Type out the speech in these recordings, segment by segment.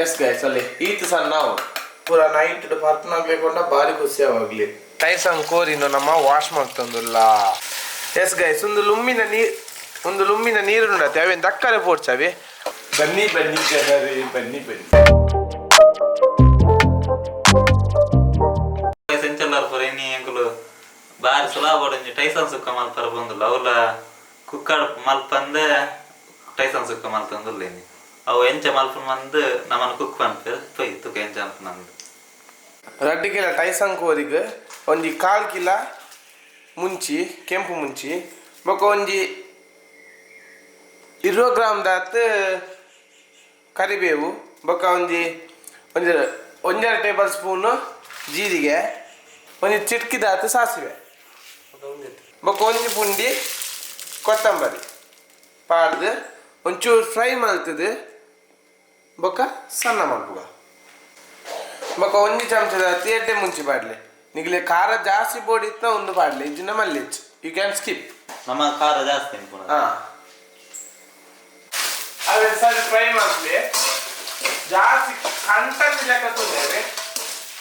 Yes guys, ಅಲ್ಲಿ ಈತ ಸಣ್ಣ ನಾವು ಪೂರ ನೈಟ್ ಪರ್ಪನಾಗ್ಲಿಕೊಂಡ ಬಾರಿ ಖುಷಿ ಆವಾಗ್ಲಿ. ಟೈಸನ್ ಕೋರಿನ ನಮ್ಮ ವಾಶ್ ಮಾಡ್ತಂದುಲ್ಲ. ಎಸ್ ಗೈಸ್, ಒಂದು ಲುಮ್ಮಿನ ನೀರು, ಒಂದು ಲುಮ್ಮಿನ ನೀರು ಉಂಡತ್ತೆ. ಅವೇನು ದಕ್ಕರೆ ಪೋಡ್ಚವೆ. ಬನ್ನಿ ಬನ್ನಿ ಜನರೇ, ಬನ್ನಿ ಬನ್ನಿ. ಸೆಂಚಲ್ಲಾರ್ ಪುರ ಇನಿ ಎಂಕುಲು ಬಾರಿ ಸುಲಭ ಒಂಜಿ ಟೈಸನ್ ಸುಕ್ಕ ಮಲ್ಪರ ಬಂದುಲ್ಲ. ಅವ್ಲ ಕುಕ್ಕಡ್ ಮಲ್ಪಂದೆ ಟೈಸನ್ ಸುಕ್ಕ ಮಲ್ತಂದುಲ್ಲ. ಇನಿ ಅವು ಎಂಚ ಮಲ್ಪುನ ಬಂದು ನಮ್ಮನ್ನ ಕುಕ್ ಪನ್ಪೆರ್. ಪೊಯ್ ತುಕ ಎಂಚ ಮಲ್ಪುನಂದು. 2 ಕಿಲೋ ಟೈಸನ್ ಕೋರಿಗ್ ಒಂಜಿ 1/4 ಕಿಲ ಮುಂಚಿ, ಕೆಂಪು ಮುಂಚಿ, ಬೊಕ ಒಂಜಿ 20 ಗ್ರಾಮ್ ದಾತ್ ಕರಿಬೇವು, ಬೊಕ ಒಂಜಿ ಒಂಜಿ 1.5 ಟೇಬಲ್ ಸ್ಪೂನ್ ಜೀರಿಗೆ, ಒಂಜಿ ಚಿಟ್ಕಿದಾತ್ ಸಾಸಿವೆ, ಬೊಕ ಒಂಜಿ ಪುಂಡಿ ಕೊತ್ತಂಬರಿ ಪಾಡ್ದು ಒಂಚೂರು ಫ್ರೈ ಮಲ್ತದು ಬೊಕ ಸಣ್ಣ ಮಲ್ಪುಗ. ಬೊಕ ಒಂಜಿ ಚಮಚದ ಎಡ್ಡೆ ಮುಂಚಿ ಪಾಡ್ಲೆ. ನಿಗಲೆ ಖಾರ ಜಾಸ್ತಿ ಬೋಡಿತ್ತ ಒಂದು ಪಾಡ್ಲೆ, ಇಜ್ಜಿನ ಮಲ್ಲೆಚ್, you can skip. ನಮ್ಮ ಖಾರ ಜಾಸ್ತಿ ತಿನ್ಪುನ. ಹಾ, ಅವೆ ಸರಿ ಫ್ರೈ ಮಾಡ್ಲಿ. ಜಾಸ್ತಿ ಕಂಟನ್ ಲೆಕ್ಕ ತುಂದೇವೆ.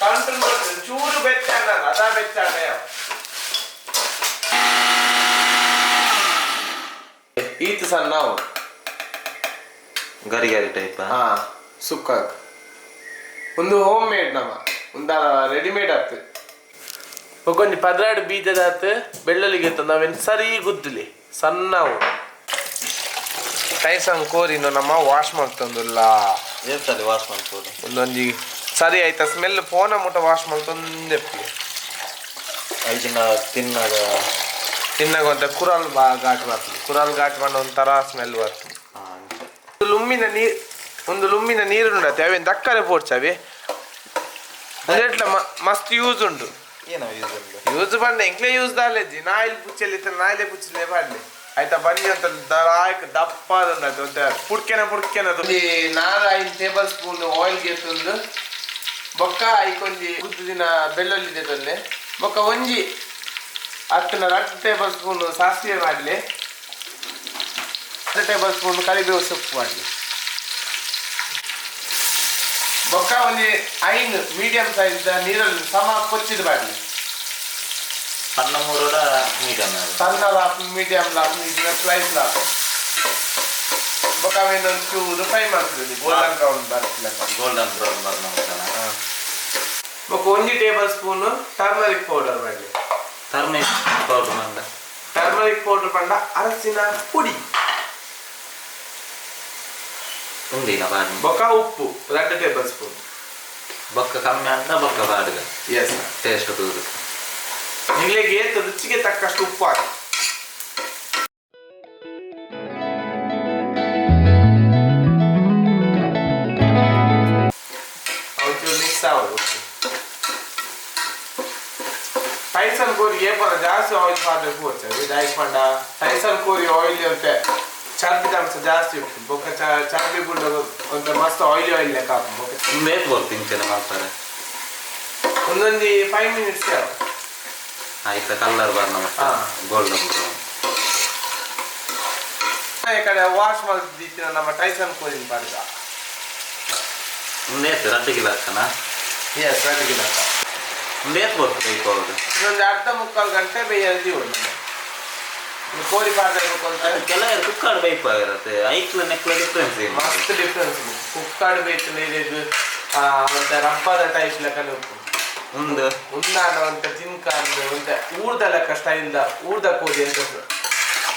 ಕಂಟನ್ ಬರ್ತದೆ ಚೂರು ಬೆಚ್ಚ ಅನ್ನಲ್ಲ, ಅದ ಬೆಚ್ಚ ಅಣ್ಣ. ಈತ ಸಣ್ಣ ಅವು. ಗರಿ ಗರಿ ಟೈಪ್. ಹಾ, ಸುಕ್ಕ ಒಂದು ಹೋಮ್ ಮೇಡ್ ನಮ್ಮ ಒಂದ ರೆಡಿಮೇಡ್ ಆತು. ಒಂಜಿ 12 ಬೀಜದಾತ್ ಬೆಳ್ಳುಳ್ಳಿಗೆ ನಾವೇನು ಸರಿ ಗುದ್ದಲಿ ಸಣ್ಣವು. ಟೈಸನ್ ಕೋರಿನ ನಮ್ಮ ವಾಶ್ ಮಾಡ್ತಂದುಲ್ಲ. ಏತ್ ಸರಿ ವಾಶ್ ಮಲ್ಪೊಡು? ಒಂದೊಂಜಿ ಸರಿ ಆಯ್ತಾ ಸ್ಮೆಲ್ ಫೋನ ಮುಟ್ಟ ವಾಶ್ ಮಲ್ತೊಂದೆ. ಐಜಿನ ತಿನ್ನಾಗ. ತಿನ್ನಾಗ ಒಂತ ಕುರಲ್ ಬಾ ಘಾಟ್ ಬರ್ತದೆ. ಕುರಲ್ ಘಾಟ್ ಬಂದ ಒಂಥರ ಸ್ಮೆಲ್ ಬರ್ತದೆ. ಒಂದು ಲುಮ್ಮಿನ ನೀರು, ಒಂದು ಲುಮ್ಮಿನ ನೀರು ಉಂಡತ್ತೆ. ಅವೇನು ದಕ್ಕರೆ ಪೋಡ್ಚವೆ. ಅದೇಟ್ಲ ಮಸ್ತ್ ಯೂಸ್ ಉಂಟು. ಏನೋ ಯೂಸ್ ಉಂಟು? ಯೂಸ್ ಪಂಡ ಎಂಕ್ಲೆ ಯೂಸ್ ದಾಲೇಜಿ ನಾಯಿಲ್ ಪುಚ್ಚಲಿ ಇತ್ತ, ನಾಯಿಲೆ ಪುಚ್ಚಲೆ ಪಾಡ್ಲೆ. ಆಯ್ತಾ, ಬನ್ನಿ ಅಂತ ದಾಯಕ್ ದಪ್ಪ ಆಯ್ತು ಒಂತೆ ಪುಡ್ಕೆನ ಪುಡ್ಕೆನ. ಒಂಜಿ 4-5 ಟೇಬಲ್ ಸ್ಪೂನ್ ಆಯಿಲ್ ಗೆತ್ತೊಂದು ಬೊಕ್ಕ ಐಕೊಂಜಿ ಉದ್ದು ದಿನ ಬೆಳ್ಳುಳ್ಳಿ ದೆತ್ತೊಂದೆ. ಬೊಕ್ಕ ಒಂಜಿ ಹತ್ತಿನ 2 ಟೇಬಲ್ ಸ್ಪೂನ್ ಸಾಸಿವೆ ಮಾಡಲಿ, 2 ಟೇಬಲ್ ಸ್ಪೂನ್ ಕರಿಬೇವು ಸೊಪ್ಪು ಮಾಡಲಿ. ಬೊಕ್ಕ ಒಂಜಿ ಐನು ಮೀಡಿಯಂ ಸೈಜ್ ನೀರಲ್ಲಿ ಸಮ ಕೊಚ್ಚಿದ್ ಮಾಡಲಿ. ಸಣ್ಣ ಮೂರೋಡ ಮೀಡಿಯಂ? ಸಣ್ಣ ಲಾಪ್, ಮೀಡಿಯಂ ಲಾಪ್, ಸ್ಲೈಸ್ ಲಾಪ್. ಬೊಕ್ಕ ಅವೇನು ಒಂಚೂರು ಫ್ರೈ ಮಾಡ್ತಿದ್ದೀನಿ, ಗೋಲ್ಡನ್ ಬ್ರೌನ್ ಬರ್ತದೆ. ಗೋಲ್ಡನ್ ಬ್ರೌನ್ ಬರ್ನ. ಬೊಕ್ಕ ಒಂಜಿ ಟೇಬಲ್ ಸ್ಪೂನ್ ಟರ್ಮರಿಕ್ ಪೌಡರ್ ಮಾಡಲಿ. ಟರ್ಮರಿಕ್ ಪೌಡರ್ ಮಂಡ? ಟರ್ಮರಿಕ್ ಪೌಡರ್ ಪಂಡ ಅರಸಿನ ಪುಡಿ. ಉಂದಿನ ಬಾಡಿ. ಬೊಕ್ಕ ಉಪ್ಪು 2 ಟೇಬಲ್ ಸ್ಪೂನ್. ಬೊಕ್ಕ ಕಮ್ಮಿ ಅಂಡ ಬೊಕ್ಕ ಬಾಡಿಗೆ. ಎಸ್. ಟೇಸ್ಟ್ ತೂದು. ನಿಗಳಿಗೆ ಏತು ರುಚಿಗೆ ತಕ್ಕಷ್ಟು ಉಪ್ಪು ಹಾಕಿ. ಒಂಚೂರು ಮಿಕ್ಸ್ ಆಗೋದು ಉಪ್ಪು. ಟೈಸನ್ ಕೋರಿ ಏಪನ ಜಾಸ್ತಿ ಆಯಿಲ್ ಪಾಡ್ರೆ ಪೋಚೆ ದಾಯಿಕ್ ಪಂಡ ಟೈಸನ್ ಕೋರಿ ಆಯಿಲ್ ಅಂತೆ ಚರ್ಬಿದ ಅಂಶ ಜಾಸ್ತಿ ಉಪ್ಪು. ಬೊಕ್ಕ ಚರ್ಬಿ ಬುಂಡ ಒಂತೆ ಮಸ್ತ್ ಆಯಿಲಿ ಆಯಿಲ್ ಲೆಕ್ಕ ಹಾಕು ಬೊಕ್ಕ. ಬೇಕು ಬೋರ್ತು ಇಂಚೆನೆ ಮಲ್ಪರೆ? ಒಂದೊಂದು 5 ಮಿನಿಟ್ಸ್. ಆಯ್ತ ಕಲರ್ ಬರ್ನ. ಹಾ. Golden brown. ಈ ಕಡೆ ವಾಶ್ ಮಲ್ತಿನ ನಮ್ಮ ಟೈಸನ್ ಕೋರಿನ ಪಾಡ್ದ. ಉಂದೇತು 2 ಕಿಲೋ ಹಾಕನ? Yes, 2 kilo. ಉಂದೇತು ಬೋರ್ತು ಬೇಯ್ಕೋದು? ಇನ್ನೊಂದು ಅರ್ಧ ಮುಕ್ಕಾಲು ಗಂಟೆ ಬೇಯಲ್ದಿ ಉಂಟು. ಕೋರಿ ಪಾಡ್ಬೇಕು ಅಂತ. ಕೆಲವರು ಕುಕ್ಕಾಡ್ ಬೇಯ್ಪಾಗಿರತ್ತೆ. ಐಕ್ಲ ನೆಕ್ಲ ಡಿಫ್ರೆನ್ಸ್ ಏನು? ಮಸ್ತ್ ಡಿಫ್ರೆನ್ಸ್. ಕುಕ್ಕಾಡು ಬೇಯ್ತು ಇದು ಒಂತೆ ರಬ್ಬದ ಟೈಪ್ ಲೆಕ್ಕನೆ ಉಪ್ಪು. ಉಂದು. ಉಂದಾಂಡ ಒಂತೆ ತಿನ್ಕಂದು ಒಂತೆ ಊರ್ದ ಲೆಕ್ಕ ಸ್ಟೈಲ್ದ ಊರ್ದ ಕೋರಿ ಅಂತ,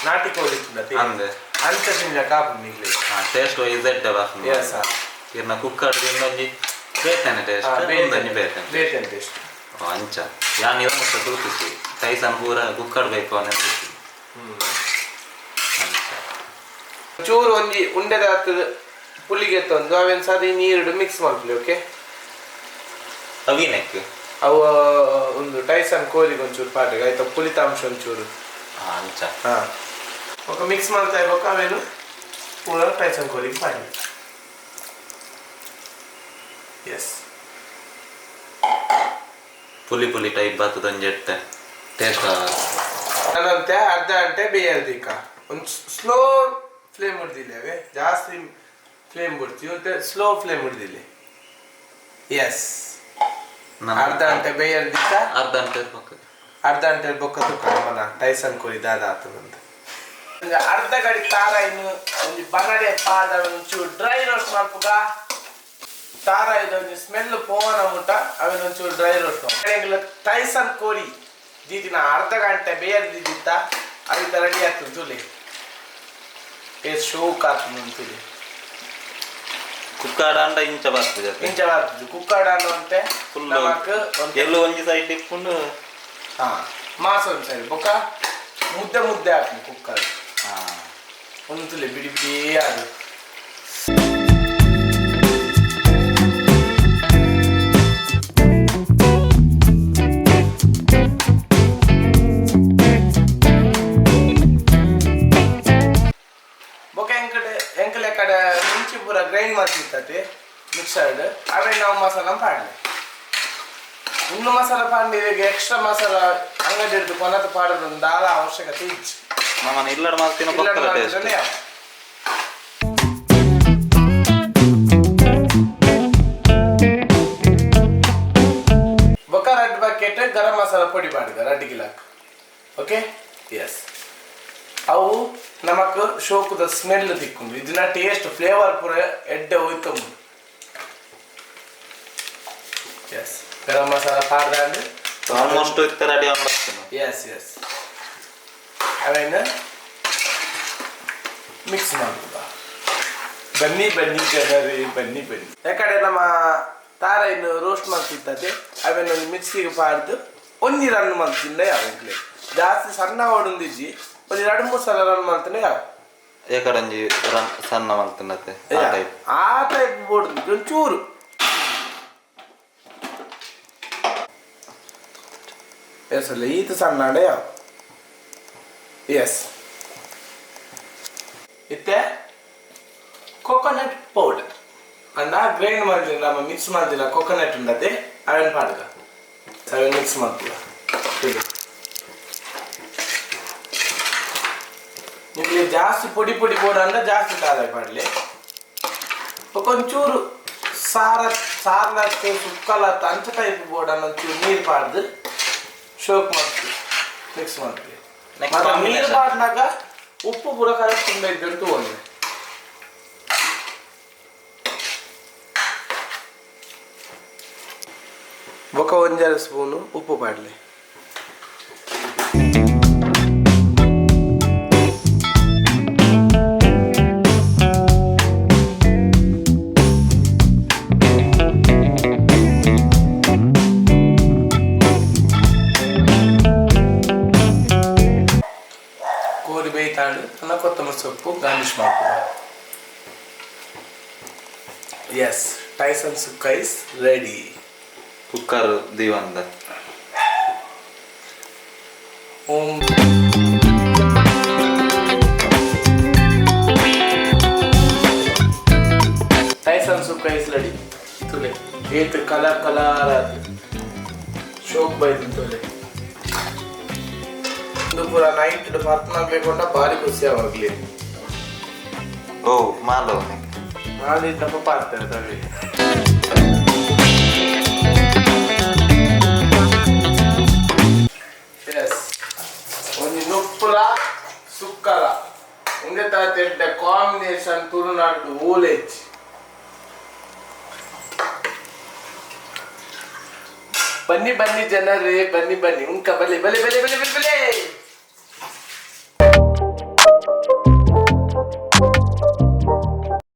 ನಾಟಿ ಕೋರಿ ಇತ್ತುಂಡ. ಅಂದ್. ಅಂಚ ತಿನ್ಲಕ್ಕ ಆಪುಂಡು ನಿಗ್ಲೆ. ಟೇಸ್ಟ್ ವೈಸ್ ಎಡ್ಡೆ ಬರ್ಪುಂಡು. ಎಸ್. ಇರ್ನ ಕುಕ್ಕಾಡ್ ಇನ್ನೊಂಜಿ ಬೇತನೆ ಟೇಸ್ಟ್, ಉಂದೊಂಜಿ ಬೇತನೆ. ಬೇತನೆ ಟೇಸ್ಟ್. ಓ, ಅಂಚ ಯಾನ್ ಇವಂತ ತೂತಿಸಿ ಟೈಸನ್ ಪೂರ ಕುಕ್ಕಾಡ್ ಬೇಕು ಅನ್ನೋ ತೂತಿ. ಅಂಚ. ಚೂರು ಒಂಜಿ ಉಂಡೆದ ಪುಲ್ಲಿಗೆ ತಂದು ಅವೇನು ಸರಿ ನೀರುಡು ಮಿಕ್ಸ್ ಮಾಡ್ಲಿ, ಓಕೆ. ಅವಿನೆಕ್? ಅವು ಒಂದು ಟೈಸನ್ ಕೋರಿಗೆ ಒಂಚೂರು ಪಾಡ್ರೆ ಆಯ್ತಾ, ಪುಲಿತಾಂಶ ಒಂಚೂರು. ಅಂಚ. ಹಾ, ఒక ಮಿಕ್ಸ್ ಮಾಡ್ತಾ ಇರ್ಬೇಕು. ಅವೇನು ಪೂರ ಟೈಸನ್ ಕೋರಿಗೆ ಪಾಡಿ. ಎಸ್. ಪುಲಿ ಪುಲಿ ಟೈಪ್ ಬರ್ತದ, ಒಂಜಿ ಎಟ್ಟೆ ಟೇಸ್ಟ್. ಅದಂತೆ ಅರ್ಧ ಗಂಟೆ ಬೇಯಲ್ದಿಕ್ಕ ಒಂದು ಸ್ಲೋ ಫ್ಲೇಮ್ ಹಿಡ್ದಿಲ್ಲ. ಅವೇ ಜಾಸ್ತಿ ಫ್ಲೇಮ್. ಫ್ಲೇಮ್ ಬಿಡ್ತೀವಿ ಮತ್ತೆ ಸ್ಲೋ ಫ್ಲೇಮ್ ಹಿಡ್ದಿಲ್ಲಿ. ಎಸ್, ಅರ್ಧ ಗಂಟೆ ಬೇಯಲ್ ದಿಕ್ಕ, ಅರ್ಧ ಗಂಟೆ ಬೊಕ್ಕ, ಅರ್ಧ ಗಂಟೆ ಬೊಕ್ಕ ತುಕ್ಕ ಟೈಸನ್ ಕೋರಿ ದಾದ ಆತದಂತ. ಅರ್ಧ ಗಡಿ ತಾರ ಇನ್ನು ಒಂಜಿ ಬನಡೆ ಪಾದ ಒಂಚೂರು ಡ್ರೈ ರೋಸ್ಟ್ ಮಲ್ಪುಗ. ತಾರ ಇದು ಒಂಜಿ ಸ್ಮೆಲ್ ಪೋವನ ಮುಟ್ಟ ಅವೆನ್ ಒಂಚೂರು ಡ್ರೈ ರೋಸ್ಟ್ ಮಲ್ಪ. ಟೈಸನ್ ಕೋರಿ ದೀದಿನ ಅರ್ಧ ಗಂಟೆ ಬೇಯಲ್ ದಿದ್ದಿತ್ತ ಅವಿತ ರೆಡಿ ಆಗ್ತದೆ ತುಲಿ. ಏ ಶೋಕ್ ಆಗ್ತದೆ ತುಲಿ. ಕುಕ್ಕಾಡ ಅಂಡ ಇಂಚ ಬರ್ತದೆ. ಇಂಚ ಬರ್ತದೆ ಕುಕ್ಕಾಡ ಅಂತೆ. ಫುಲ್ ನಮಕ್ ಎಲ್ಲು ಒಂಜಿ ಸೈಡ್ ಇಟ್ಕೊಂಡು. ಹಾ, ಮಾಸ ಒಂದು ಸೈಡ್ ಬೊಕ್ಕ ಮುದ್ದೆ ಮುದ್ದೆ ಹಾಕಿ ಕುಕ್ಕರ್. ಒಂದು ತುಲಿ ಬಿಡಿ ಬಿಡಿ ಅದು. ಬೊಕ್ಕ ಎಂಕಡೆ ಎಂಕಲೆ ಕಡೆ ಮುಂಚೆ ಪೂರ ಗ್ರೈಂಡ್ ಮಾಡ್ತಿರ್ತತೆ ಮಿಕ್ಸರ್ಡ್. ಆಮೇಲೆ ನಾವು ಮಸಾಲ ಪಾಡಲಿ. ಇನ್ನು ಮಸಾಲ ಪಾಂಡಿ ಎಕ್ಸ್ಟ್ರಾ ಮಸಾಲ ಅಂಗಡಿ ಹಿಡಿದು ಕೊನತ ಪಾಡೋದು ದಾಲ ಅವಶ್ಯಕತೆ ಇಜ್ಜಿ. ನಮ್ಮನ್ನ ಇಲ್ಲಡ ಮಾಡ್ತೀನೋ ಬೊಕ್ಕಲ ಟೇಸ್ಟ್. ಬೊಕ್ಕ 2 ಬಕೆಟ್ ಗರಂ ಮಸಾಲ ಪೊಡಿ ಪಾಡುಗ 2 ಕಿಲೋಕ್. ಓಕೆ, ಎಸ್, ಅವು ನಮಕ್ ಶೋಕದ ಸ್ಮೆಲ್ ತಿಕ್ಕೊಂಡು ಇದನ್ನ ಟೇಸ್ಟ್ ಫ್ಲೇವರ್ ಪೂರ ಎಡ್ಡೆ ಹೋಯ್ತು. ಎಸ್, ಗರಂ ಮಸಾಲ ಪಾಡ್ದಾಂಡ್ ಆಲ್ಮೋಸ್ಟ್ ಇತ್ತ ರೆಡಿ ಆಗ್ತದೆ. ಎಸ್ ಎಸ್, ಅವೇನು ಮಿಕ್ಸ್ ಮಾಡ್ಬೋದ. ಬನ್ನಿ ಬನ್ನಿ ಜನರೇ, ಬನ್ನಿ ಬನ್ನಿ. ಯಾಕಡೆ ನಮ್ಮ ತಾರ ಇನ್ನು ರೋಸ್ಟ್ ಮಾಡ್ತಿದ್ದದೆ. ಅವೇನು ಒಂದು ಮಿಕ್ಸಿಗೆ ಪಾಡ್ದು ಒಂಜಿ ರನ್ ಮಾಡ್ತಿಲ್ಲ ಯಾವ ಜಾಸ್ತಿ ಸಣ್ಣ ಹೊಡೊಂದಿಜ್ಜಿ, ಒಂಜಿ 2-3 ಸಲ ರನ್ ಮಾಡ್ತಾನೆ ಯಾವ. ಏಕಡೆ ಒಂಜಿ ರನ್ ಸಣ್ಣ ಮಲ್ತಿನತೆ ಆ ಟೈಪ್. ಆ ಟೈಪ್ ಬೋರ್ಡ್ ಒಂಚೂರು. ಎಸ್ ಅಲ್ಲ, ಈತ ಸಣ್ಣ ಯಾವ. ಎಸ್, ಇತ್ತೆ ಕೊಕೊನಟ್ ಪೌಡರ್ ಅಂದ ಗ್ರೈಂಡ್ ಮಾಡ್ದಿಲ್ಲ, ನಮ್ಮ ಮಿಕ್ಸ್ ಮಾಡ್ದಿಲ್ಲ ಕೊಕೊನಟ್ ಉಂಡತೆ ಅವೇನು ಪಾಡ್ಗ ಅವೇನು ಮಿಕ್ಸ್ ಮಾಡ್ತೀವ. ನಿಮಗೆ ಜಾಸ್ತಿ ಪೊಡಿ ಪೊಡಿ ಬೋಡ ಅಂದ್ರೆ ಜಾಸ್ತಿ ತಾಳೆ ಪಾಡಲಿ. ಒಂಚೂರು ಸಾರ ಸಾರ್ಲತ್ತು ಸುಕ್ಕಲತ್ತು ಅಂಚ ಟೈಪ್ ಬೋರ್ಡ್ ಒಂಚೂರು ನೀರು ಪಾಡ್ದು ಶೋಕ್ ಮಾಡ್ತೀವಿ, ಮಿಕ್ಸ್ ಮಾಡ್ತೀವಿ. Next ಮತ್ತೆ ನೀರು combination. ಪಾಡ್ನಾಗ ಉಪ್ಪು ಪೂರ ಕರೆಕ್ಟ್ ತುಂಬ ಇದ್ದಂತೂ ಒಂದು ಬೊಕ ಒಂಜಾರು ಸ್ಪೂನು ಉಪ್ಪು ಪಾಡ್ಲಿ. ಕೋರಿ ಬೇಯ್ತಾಂಡು ಅನ್ನ ಕೊತ್ತಂಬರಿ ಸೊಪ್ಪು ಗಾರ್ನಿಷ್ ಮಾಡ್ತೀವಿ. Yes, Tyson sukka is ready. Cooker ದೀವಂದ. Om Tyson sukka is ready. ತುಲೆ ಏತ್ ಕಲರ್ ಕಲರ್ ಆತು ಶೋಕ್ ಬೈದು ತುಲೆ. ಒಂದು ಪೂರ ನೈಟ್ ಪರ್ತ್ನಾಗ್ಲಿಕೊಂಡ ಭಾರಿ ಖುಷಿ ಆವಾಗ್ಲಿ. ಓ ಮಾಲೋ. ನಾಳೆ ದಪ್ಪ ಪಾಡ್ತಾರೆ ತಗೊಳ್ಳಿ. ಎಸ್, ಒಂಜಿ ನುಪ್ಪುಲ ಸುಕ್ಕಲ ಉಂದೆ ತಾತೆಡ್ಡ ಕಾಂಬಿನೇಷನ್ ತುಳುನಾಡು ಓಲೇಜ್. ಬನ್ನಿ ಬನ್ನಿ ಜನರೇ, ಬನ್ನಿ ಬನ್ನಿ ಉಂಕ ಬಲೆ ಬಲೆ ಬಲೆ ಬಲೆ ಬಲೆ ಬಲೆ.